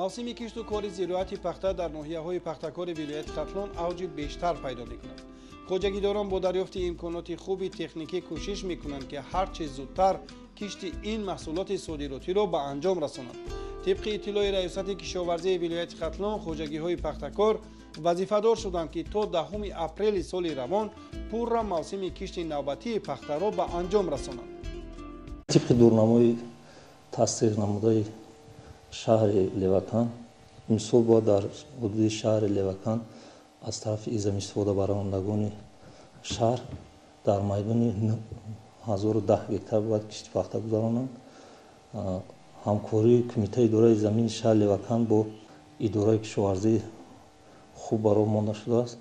Мавсими кишту кори зироати пахта дар ноҳияҳои пахтакори вилояти Хатлон авҷи бештар пайдо мекунад. Хоҷагидорон бо дарёфти имконоти хуби техникӣ кӯшиш мекунанд, ки ҳар чӣ зудтар кишти ин маҳсулоти содиротиро ба анҷом расонанд. Тибқи иттилои раёсати кишоварзии вилояти Хатлон, хоҷагиҳои пахтакор вазифадор шуданд, ки то 10 апрели соли равон пурра мавсими кишти навбатии пахтаро ба анҷом расонанд. Тибқи дурнамои тасдиқ намудаи шаҳри Левакан, имсол бояд дар ҳудуди шаҳри Левакан аз тарафи заминистифодабарандагони шаҳр дар майдони 1010 гектар бояд кишти пахта гузаронанд. Ҳамкории Кумитаи идораи замини шаҳри Левакан бо идораи кишоварзӣ хуб бароҳ монда шудааст.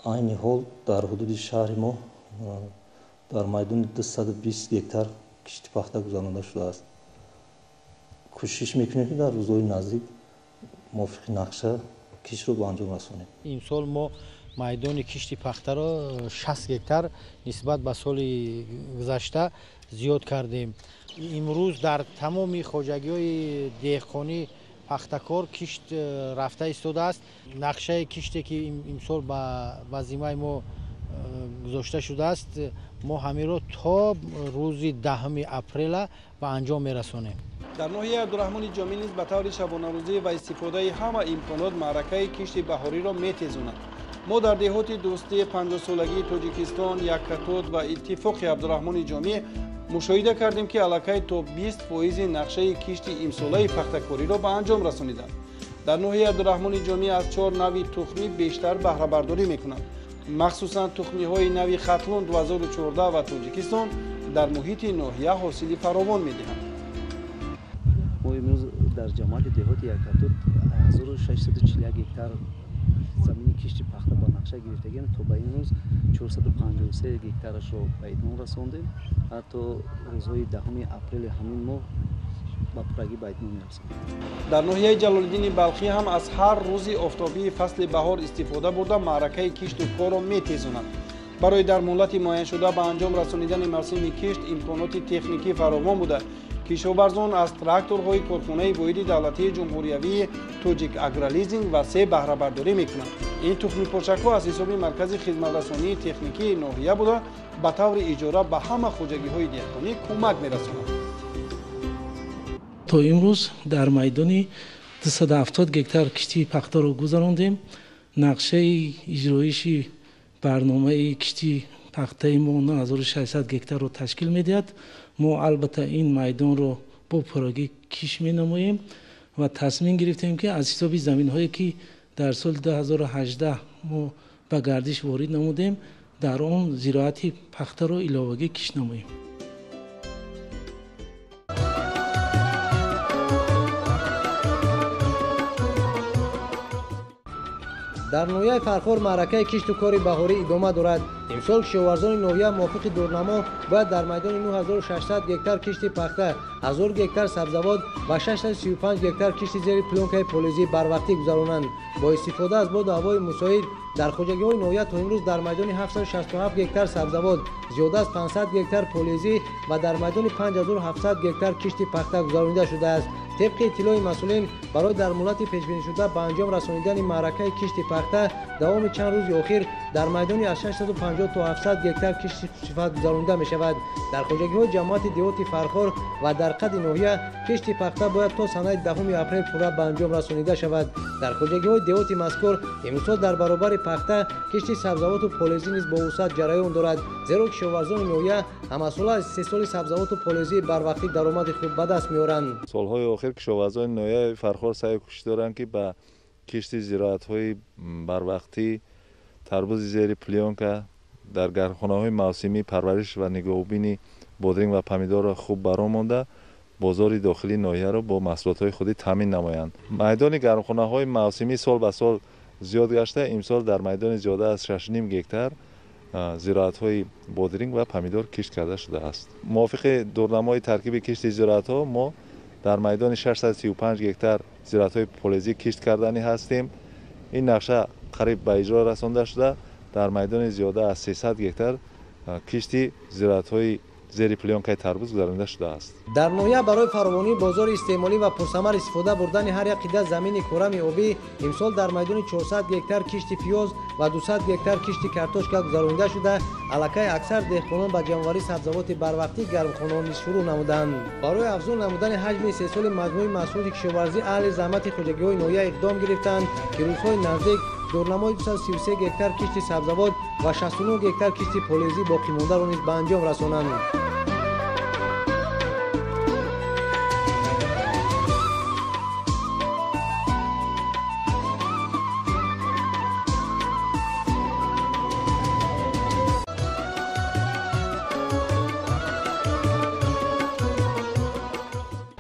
Айни ҳол дар ҳудуди шаҳри мо дар майдони 220 гектар кишти пахта гузаронда шудааст. Кӯшиш мекунем, ки дар рӯзҳои наздик мувофиқи нақша киштро ба анҷом расонем. Имсол мо майдони кишти пахтаро 60 гектар нисбат ба соли гузашта зиёд кардем. Имрӯз дар тамоми хоҷагиҳои деҳқонӣ пахтакор кишт рафта истодааст. Нақшаи киште ки имсол ба зиммаи мо гузошта шудааст, мо ҳаминро то рӯзи 10 апрела ба анҷом мерасонем. Дар ноҳияи Абдураҳмони Ҷомӣ низ ба таври шабонарӯзӣ ва истифодаи ҳама имконот маъракаи кишти баҳориро метезонанд. Мо дар деҳоти дӯстии 50-солагии Тоҷикистон, Яккатот ва Иттифоқи Абдураҳмони Ҷомӣ мушоҳида кардем, ки аллакай то 20% нақшаи кишти имсолаи пахтакориро ба анҷом расониданд. Дар ноҳияи Абдураҳмони Ҷомӣ аз 4 нави тухмӣ бештар баҳрабардорӣ мекунанд. Махсусан тухмиҳои нави Хатлон 2014 ва Тоҷикистон дар муҳити ноҳия ҳосили фаровон медиҳанд. Мо имрӯз дар ҷамоати деҳоти Яккатот 1641 гектар замини кишти пахта ба нақша гирифтагем. То ба имрӯз 453 гектарашро ба итмом расондем. Ҳатто рӯзҳои 10 апрели ҳамин моҳ ба пуррагӣ ба итмом мерасонем. Дар ноҳияи Ҷалолиддини Балхӣ ҳам аз ҳар рӯзи офтобии фасли баҳор истифода бурда маъракаи кишту корро метезонанд. Барои дар муҳлати муайяншуда ба анҷом расонидани мавсими кишт имконоти техникӣ фаровон буда, кишоварзон аз тракторҳои корхонаи воҳиди давлатии ҷумҳуриявии Тоҷик Агролизинг ва се баҳрабардорӣ мекунанд. Ин тухмипошакҳо аз ҳисоби маркази хизматрасонии техникии ноҳия буда, ба таври иҷора ба ҳама хоҷагиҳои деҳқонӣ кӯмак мерасонанд. То имрӯз дар майдони 270 гектар кишти пахтаро гузарондем. Нақшаи иҷроиши барномаи кишти пахтаи мо 9600 гектарро ташкил медиҳад. Мо албатта ин майдонро бо пуррагӣ киш менамоем ва тасмим гирифтем, ки аз ҳисоби заминҳое ки дар соли 2018 мо ба гардиш ворид намудем, дар он зироати пахтаро иловагӣ киш намоем. Дар ноҳияи Фархор маъракаи кишту кори баҳорӣ идома дорад. Имсол кишоварзони ноҳия мувофиқи дурнамо бояд дар майдони 9600 гектар кишти пахта, 1000 гектар сабзавот ва 635 гектар кишти зери плёнкаи полезӣ барвақтӣ гузаронанд. Бо истифода аз боду ҳавои мусоид дар хоҷагиҳои ноҳия то имрӯз дар майдони 767 гектар сабзавот, зиёда аз 500 гектар полезӣ ва дар майдони 5700 гектар кишти пахта гузаронида шудааст. Тибқи иттилои масъулин, барои дар муҳлати пешбинишуда ба анҷом расонидани маъракаи кишти пахта давоми чанд рӯзи охир дар майдони аз 650 то 700 гектар кишти хушсифат гузаронида мешавад. Дар хоҷагиҳои ҷамоати деҳоти Фархор ва дар қади ноҳия кишти пахта бояд то санаи 10 апрел пурра ба анҷом расонида шавад. Дар хоҷагиҳои деҳоти мазкур имсол дар баробари пахта кишти сабзавоту полезӣ низ бо вусъат ҷараён дорад, зеро кишоварзони ноҳия ҳамасола аз истеҳсоли сабзавоту полезӣ барвақтӣ даромади хуб ба даст меоранд. Солҳои охир кишоварзони ноҳияи Фархор саъю кӯшиш доранд, ки ба кишти зироатҳои барвақтӣ, тарбузи зери плёнка, дар гармхонаҳои мавсимӣ парвариш ва нигоҳубини бодринг ва помидорро хуб бароҳ монда, бозори дохилии ноҳияро бо маҳсулотҳои худӣ таъмин намоянд. Майдони гармхонаҳои мавсимӣ сол ба сол зиёд гашта, имсол дар майдони зиёда аз 6,5 гектар зироатҳои бодринг ва помидор кишт карда шудааст. Мувофиқи дурнамои таркиби кишти зироатҳо мо дар майдони 635 гектар зироатҳои полезӣ кишт карданӣ ҳастем. Ин нақша қариб ба иҷро расонда шуда, дар майдони зиёда аз 300 гектар кишти зироатҳои зери плёнкаи тарбуз гузаронида шудааст. Дар ноҳия барои фаровонии бозори истеъмолӣ ва пурсамар истифода бурдани ҳар як қида замини корами обӣ имсол дар майдони 400 гектар кишти пиёз ва 200 гектар кишти картошка гузаронида шуда, аллакай аксар деҳқонон ба ҷамъоварии сабзавоти барвақтии гармхонаҳо низ шурӯъ намуданд. Барои афзун намудани ҳаҷми истеҳсоли маҷмӯи маҳсулоти кишоварзӣ аҳли заҳмати хоҷагиҳои ноҳия иқдом гирифтанд, ки рӯзҳои наздик дурнамои 233 гектар кишти сабзавот ва 69 гектар кишти полезӣ боқимондаро низ ба анҷом расонанд.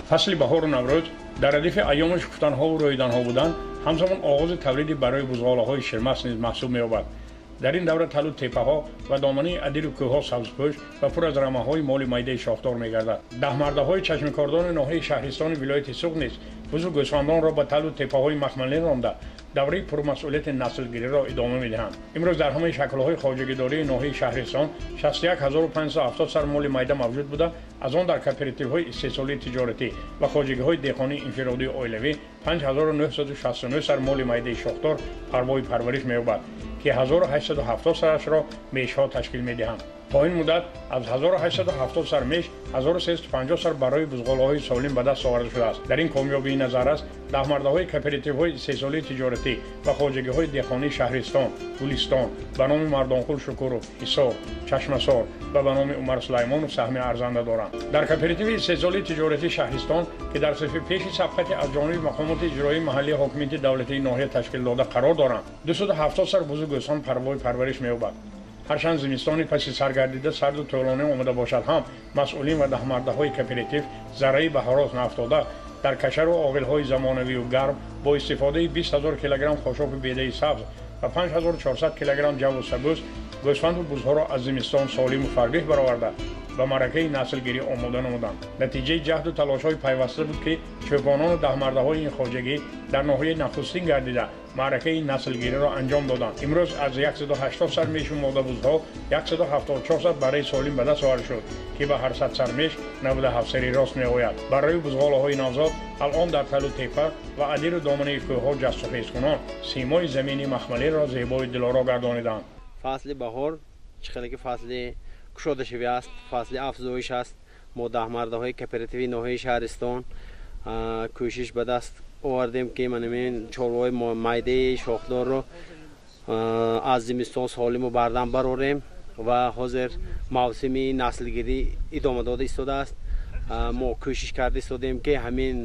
Фасли баҳору наврӯз дар радифи айёми шукуфтанҳову рӯиданҳо буданд, ҳамзамон оғози тавлиди барои бузғолаҳои ширмаст низ маҳсуб меёбад. Дар ин давра талу теппаҳо ва доманаи адиру кӯҳҳо сабзпӯш ва пур аз рамаҳои моли майдаи шохдор мегардад. Даҳмардаҳои чашмикордони ноҳияи шаҳристони вилояти Суғд низ бузу гӯсфандонро ба талу теппаҳои махмалӣ ронда, давраи пурмасъулияти наслгириро идома медиҳанд. Имрӯз дар ҳамаи шаклҳои хоҷагидории ноҳияи шаҳристон 61570 сар моли майда мавҷуд буда, аз он дар кооперативҳои истеҳсолии тиҷоратӣ ва хоҷагиҳои деҳқонии инфиродии оилавӣ 5969 сар моли майдаи шохдор парвои парвариш меёбад, ки 1870 сарашро мешҳо ташкил медиҳанд. То ин муддат аз 1870 сар меш 1350 сар барои бузғолаҳои солим ба даст оварда шудааст. Дар ин комёбии назар аст даҳмардаҳои кооперативҳои истеҳсолии тиҷоратӣ ва хоҷагиҳои деҳқонии шаҳристон, Гулистон, ба номи Мардонқул Шукуров, Ҳисор, Чашмасор ва ба номи Умар Сулаймонов саҳми арзанда доранд. Дар кооперативи истеҳсолии тиҷоратии шаҳристон, ки дар сафи пеши сабқати аз ҷониби мақомоти иҷроии маҳаллии ҳокимияти давлатии ноҳия ташкил дода қарор доранд, 270 сар бузу гӯсон парвои парвариш меёбад. Ҳарчанд зимистони паси саргардида сарду тӯлонӣ омада бошад ҳам, масъулин ва даҳмардаҳои кооператив зарраи ба ҳарос наафтода, дар кашару оғилҳои замонавию гарм бо истифодаи 20 0 килограмм хошоку бедаи сабз ва 5400 килограмм ҷаву сабӯз гӯсфанду бузҳоро аз зимистон солиму фарбеҳ бароварда ба маъракаи наслгирӣ омода намуданд. Натиҷаи ҷаҳду талошҳои пайваста буд, ки чӯпонону даҳмардаҳои ин хоҷагӣ дар ноҳияи нахустин гардида маъракаи наслгириро анҷом доданд. Имрӯз аз 180 сар мешу модабузҳо 174 сар барои солим ба даст оварда шуд, ки ба ҳар 100 сар меш 97 сари рост меояд. Барои бузғолаҳои навзод алон дар талу теппа ва адиру доманаи кӯҳҳо ҷастухезкунон симои замини махмалиро зебои дилоро гардониданд. Фасли баҳор чӣ хеле ки фасли кушодашавӣ аст, фасли афзоиш аст. Мо даҳмардаҳои кооперативи ноҳияи шаҳристон кӯшиш ба даст овардем, ки манамин чорвои майдаи шохдорро аз зимистон солиму бардам барорем ва ҳозир мавсими наслгирӣ идома дода истодааст. Мо кӯшиш карда истодем, ки ҳамин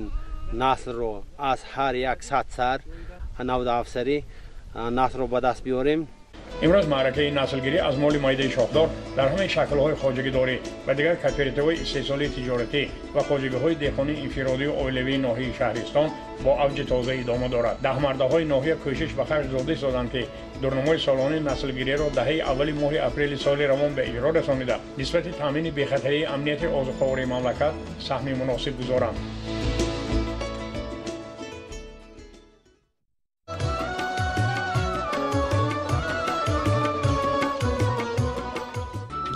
наслро аз ҳар як 100 сар 97 сари наслро ба даст биёрем. Имрӯз маъракаи наслгирӣ аз моли майдаи шохдор дар ҳамаи шаклҳои хоҷагидорӣ ва дигар кооперативҳои истеҳсолии тиҷоратӣ ва хоҷагиҳои деҳқонии инфиродию оилавии ноҳияи шаҳристон бо авҷи тоза идома дорад. Даҳмардаҳои ноҳия кӯшиш ба харҷ дода истоданд, ки дурнамои солонаи наслгириро даҳаи аввали моҳи апрели соли равон ба иҷро расонида, нисбати таъмини бехатарии амнияти озуқавории мамлакат саҳми муносиб гузоранд.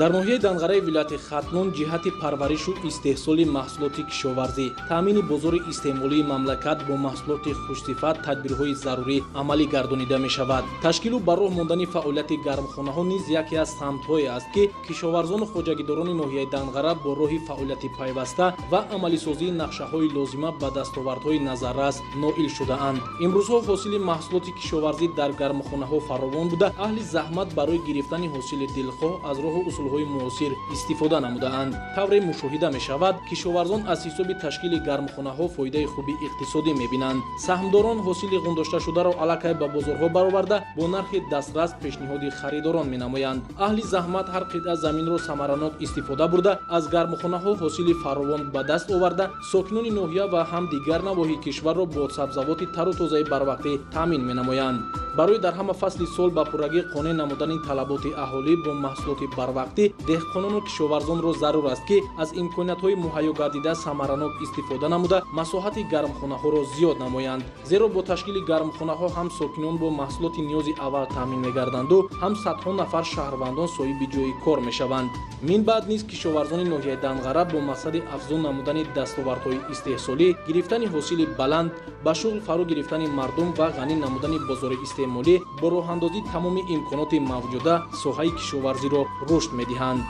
Дар ноҳияи Данғараи вилояти Хатлон ҷиҳати парваришу истеҳсоли маҳсулоти кишоварзӣ, таъмини бозори истеъмолии мамлакат бо маҳсулоти хушсифат тадбирҳои зарурӣ амалӣ гардонида мешавад. Ташкилу ба роҳ мондани фаъолияти гармхонаҳо низ яке аз самтҳое аст, ки кишоварзону хоҷагидорони ноҳияи Данғара бо роҳи фаъолияти пайваста ва амалисозии нақшаҳои лозима ба дастовардҳои назаррас ноил шудаанд. Имрӯзҳо ҳосили маҳсулоти кишоварзӣ дар гармхонаҳо фаровон буда, аҳли заҳмат барои гирифтани ҳосили дилхоҳ аз роҳу усулҳои муосир истифода намудаанд. Тавре мушоҳида мешавад, кишоварзон аз ҳисоби ташкили гармхонаҳо фоидаи хуби иқтисодӣ мебинанд. Саҳмдорон ҳосили ғундошташударо аллакай ба бозорҳо бароварда, бо нархи дастрас пешниҳоди харидорон менамоянд. Аҳли заҳмат ҳар қитъа заминро самаранок истифода бурда, аз гармхонаҳо ҳосили фаровон ба даст оварда, сокинони ноҳия ва ҳам дигар навоҳии кишварро бо сабзавоти тару тозаи барвақтӣ таъмин менамоянд. Барои дар ҳама фасли сол ба пуррагӣ қонеъ намудани талаботи аҳолӣ бо маҳсулоти барвақтӣ, деҳқонону кишоварзонро зарур аст, ки аз имкониятҳои муҳайё гардида самаранок истифода намуда, масоҳати гармхонаҳоро зиёд намоянд. Зеро бо ташкили гармхонаҳо ҳам сокинон бо маҳсулоти ниёзи аввал таъмин мегарданду, ҳам садҳо нафар шаҳрвандон соҳиби ҷойи кор мешаванд. Мин баъд низ кишоварзони ноҳияи Данғара бо мақсади афзун намудани дастовардҳои истеҳсолӣ, гирифтани ҳосили баланд, ба шуғл фаро гирифтани мардум ва ғанӣ намудани бозори истеъмолӣ бо роҳандозии тамоми имконоти мавҷуда соҳаи кишоварзиро рушд медиҳанд.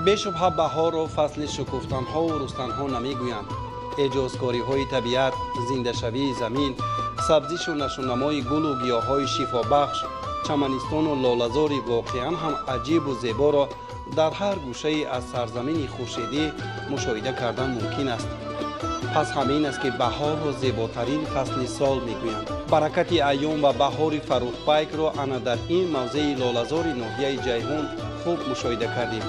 Бешубҳа баҳорро фасли шукуфтанҳову рустанҳо намегӯянд. Эҷозкориҳои табиат, зиндашавии замин, сабзишу нашунамои гулу гиёҳҳои шифобахш, чаманистону лолазори воқеан ҳам аҷибу зеборо дар ҳар гӯшае аз сарзамини хуршедӣ мушоҳида кардан мумкин аст. Пас ҳамин аст, ки баҳорро зеботарин фасли сол мегӯянд. Баракати айём ва баҳори фаррухпайкро ана дар ин мавзеи лолазори ноҳияи Ҷайҳун хуб мушоҳида кардем.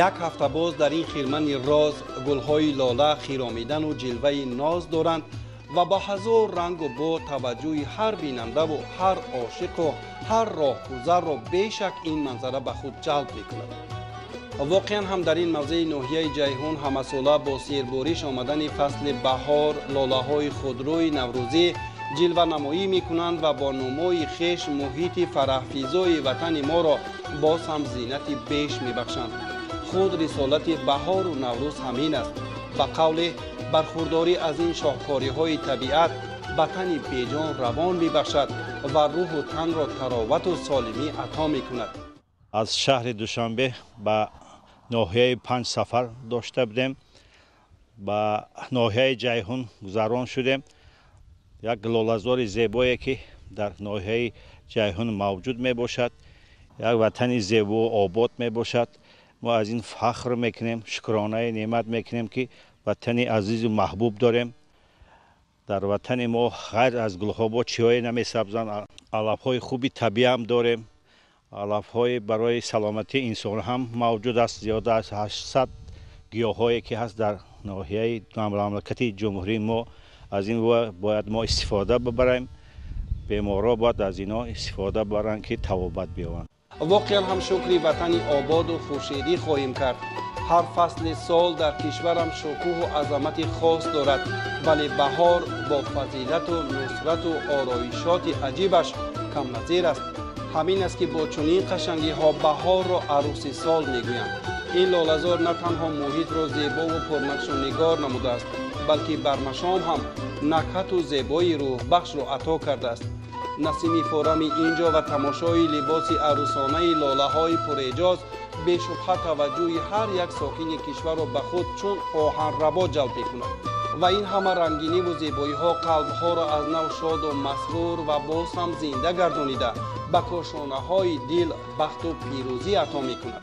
Як ҳафта боз дар ин хирмани роз гулҳои лола хиромидану ҷилваи ноз доранд ва ба ҳазор рангу бо таваҷҷӯҳи ҳар бинандаву ҳар ошиқу ҳар роҳгузарро бешак ин манзара ба худ ҷалб мекунад. Воқеан ҳам дар ин мавзеи ноҳияи Ҷайҳун ҳамасола бо сербориш омадани фасли баҳор лолаҳои худрӯи наврӯзӣ ҷилванамоӣ мекунанд ва бо нумои хеш муҳити фараҳфизои ватани моро боз ҳам зинати беш мебахшанд. Худ рисолати баҳору наврӯз ҳамин аст. Ба қавле, бархурдорӣ аз ин шоҳкориҳои табиат ба тани беҷон равон мебахшад ва рӯҳу танро таровату солимӣ ато мекунад. Аз шаҳри Душанбе ба ноҳияи Панҷ сафар дошта будем, ба ноҳияи Ҷайҳун гузарон шудем. Як лолазори зебое, ки дар ноҳияи Ҷайҳун мавҷуд мебошад, як ватани зебо обод мебошад. Мо аз ин фахр мекунем, шукронаи неъмат мекунем, ки ватани азизу маҳбуб дорем. Дар ватани мо ғайр аз гулҳо бо чиҳое намесабзанд, алафҳои хуби табиӣ ҳам дорем, алафҳои барои саломатии инсон ҳам мавҷуд аст. Зиёда аз 800 гиёҳҳое ки ҳаст дар ноҳияи мамлакати ҷумҳурии мо, аз ин бояд мо истифода бибарем. Беморҳо бояд аз ино истифода баранд, ки табобат биёбанд. Воқеан ҳам шукри ватани ободу хуршедӣ хоҳем кард. Ҳар фасли сол дар кишварам шукӯҳу азамати хос дорад, вале баҳор бо фазилату нусрату ороишоти аҷибаш камназир аст. Ҳамин аст, ки бо чунин қашангиҳо баҳорро арӯси сол мегӯянд. Ин лолазор на танҳо муҳитро зебову пурнақшу нигор намудааст, балки бармашом ҳам накҳату зебои рӯҳбахшро ато кардааст. Насими форами ин ҷо ва тамошои либоси арӯсонаи лолаҳои пурэъҷоз бешубҳа таваҷҷӯҳи ҳар як сокини кишварро ба худ чун оҳанрабо ҷалб мекунад ва ин ҳама рангиниву зебоиҳо қалбҳоро аз нав шоду масрур ва боз ҳам зинда гардонида ба кошонаҳои дил бахту пирӯзӣ ато мекунад.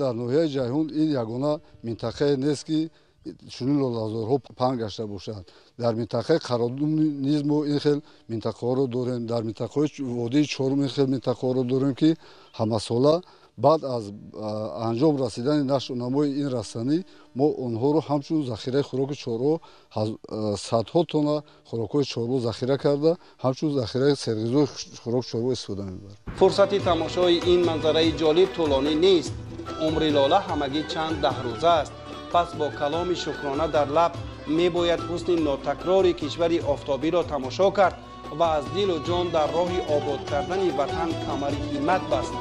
Дар ноҳияи Ҷайҳун ин ягона минтақае нест, ки чунин лолазорҳо паҳн гашта бошанд. Дар минтақаи Қародум низ мо ин хел минтақаҳоро дорем, дар минтақаҳои водии Чорум ин хел минтақаҳоро дорем, ки ҳамасола баъд аз анҷом расидани нашъунамои ин растанӣ мо онҳоро ҳамчун захираи хӯроки чорво садҳо тонна хӯрокҳои чорво захира карда, ҳамчун захираи серғизои хӯроки чорво истифода мебарем. Фурсати тамошои ин манзараи ҷолиб тӯлонӣ нест. Умри лола ҳамагӣ чанд даҳрӯза аст. Пас бо каломи шукрона дар лаб мебояд ҳусни нотакрори кишвари офтобиро тамошо кард ва аз дилу ҷон дар роҳи обод кардани ватан камари ҳиммат баст.